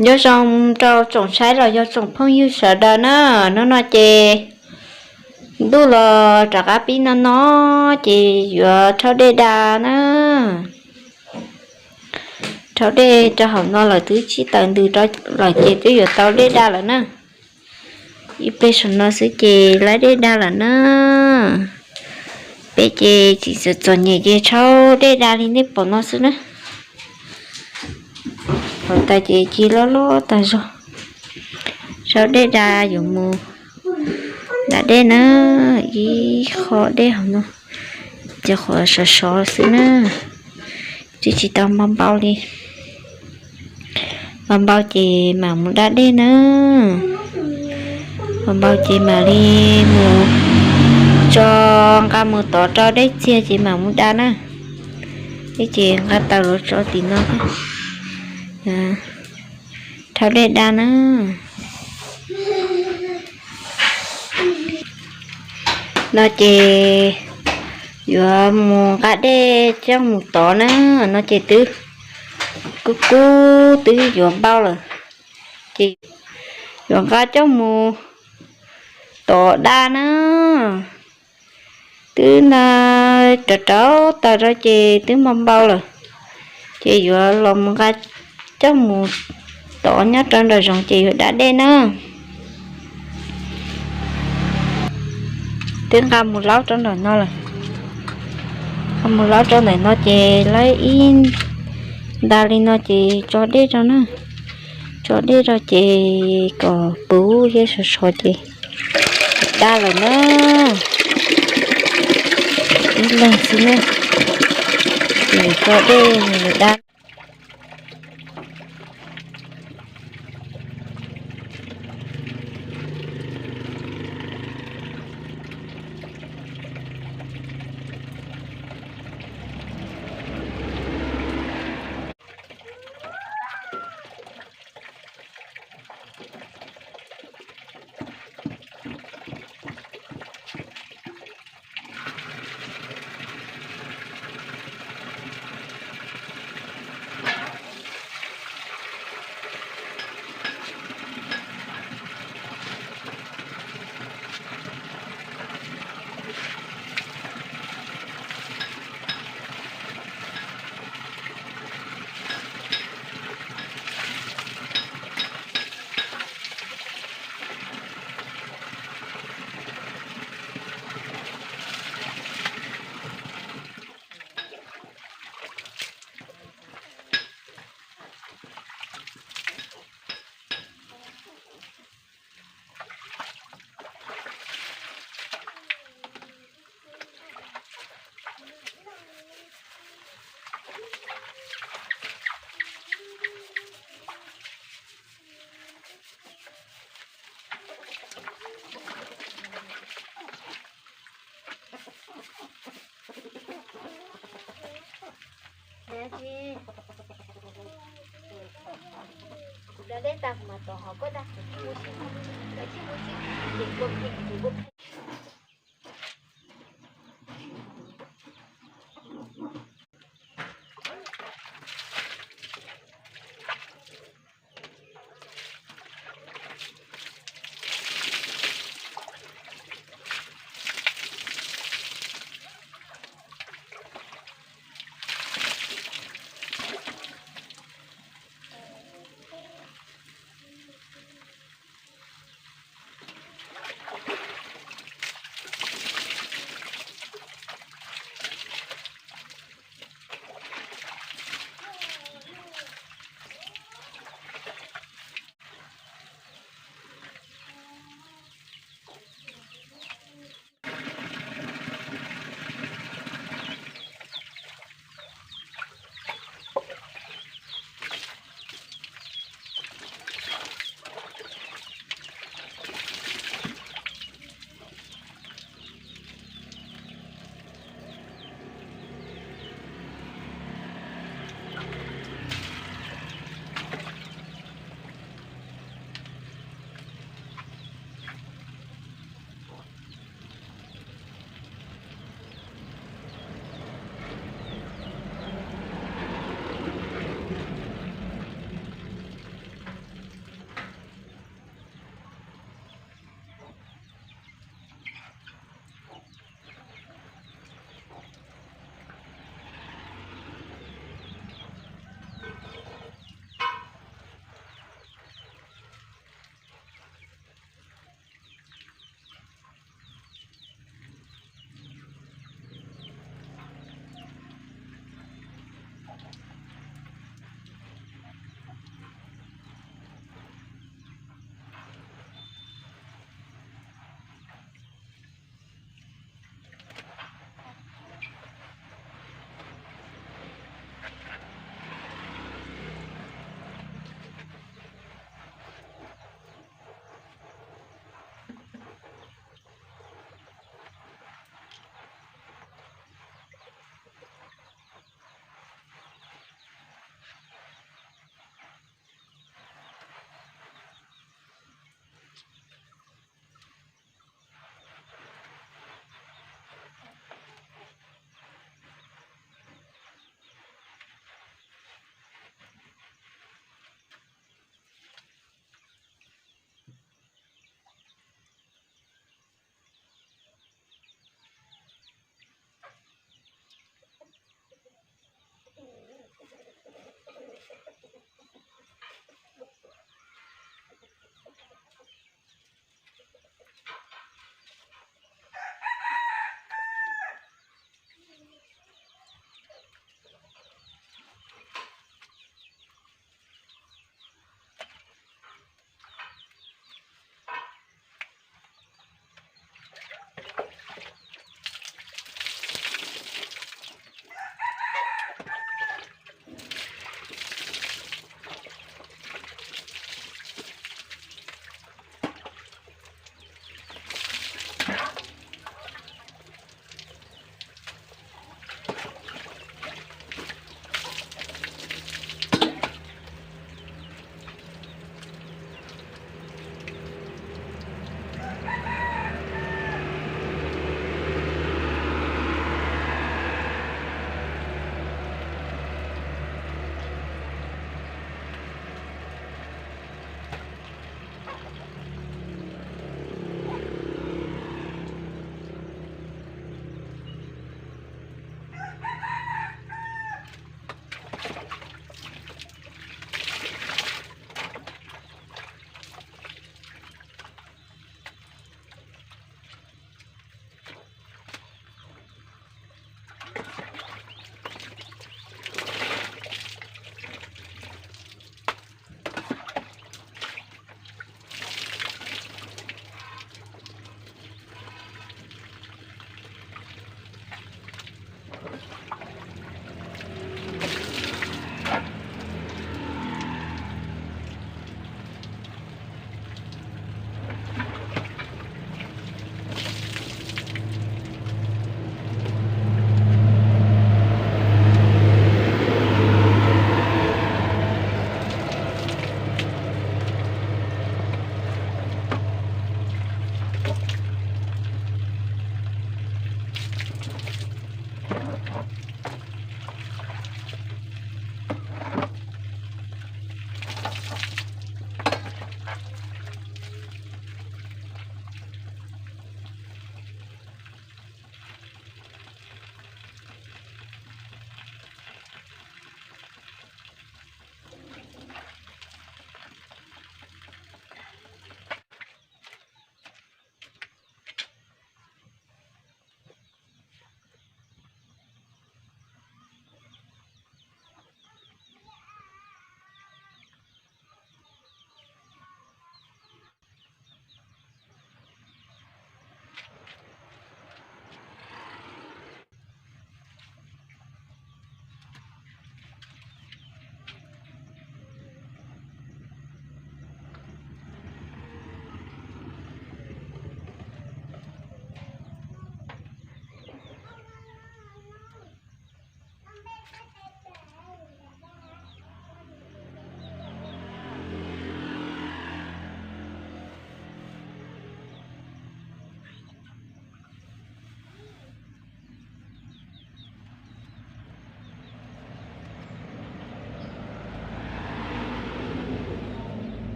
Nyob zoo rau tsoom saib los yog tsoom phooj ywg sawv daws na, hnub no ces ntuj los rov qab pib no no ces yuav rhaub dej da na. Rhaub dej rau hauv no lawm twb tsis tawm ntws rau lawm ces twb yuav tau dej da lawm na. Ib pliag saum no xwb ces laib dej da lawm na. Peb ces tsis txom txom nyem ces rhaub dej da li nej pom no xwb na. Hauv tas ces ci loj loj tas zog. Rhaub dej da yuav mus da dej na, ib qho dej hauv no ces qhuav sov sov xwb na, twb tsis tau npau npau li. Npau npau ces mam mus da dej na. Npau npau ces mam li mus tso, nqa mus tov rau dej txiag ces mam mus da na. Dej ces nqa tawm los tso tim no thiab. Rhaub dej da na. No ces yuav mus nqa dej coj mus tov na. No ces twb kub kub twb yuav npau lawm ces yuav nqa coj mus tov da na. Twb na, rov rau tas rau ces twb npau npau lawm ces yuav los mus nqa coj mus tov nyob rau nram zoov ces yuav da dej na. Twb nqa mus laub rau nram no lawm. Nqa mus laub rau ntawm no ces laib ib nta li no ces tso dej rau na. Tso dej rau ces kom puv thiab sov sov ces da lawm na. Ib leeg xwb na, ces tso dej mus da.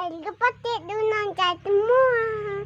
Lub pob tw dub no ntsais tus muag.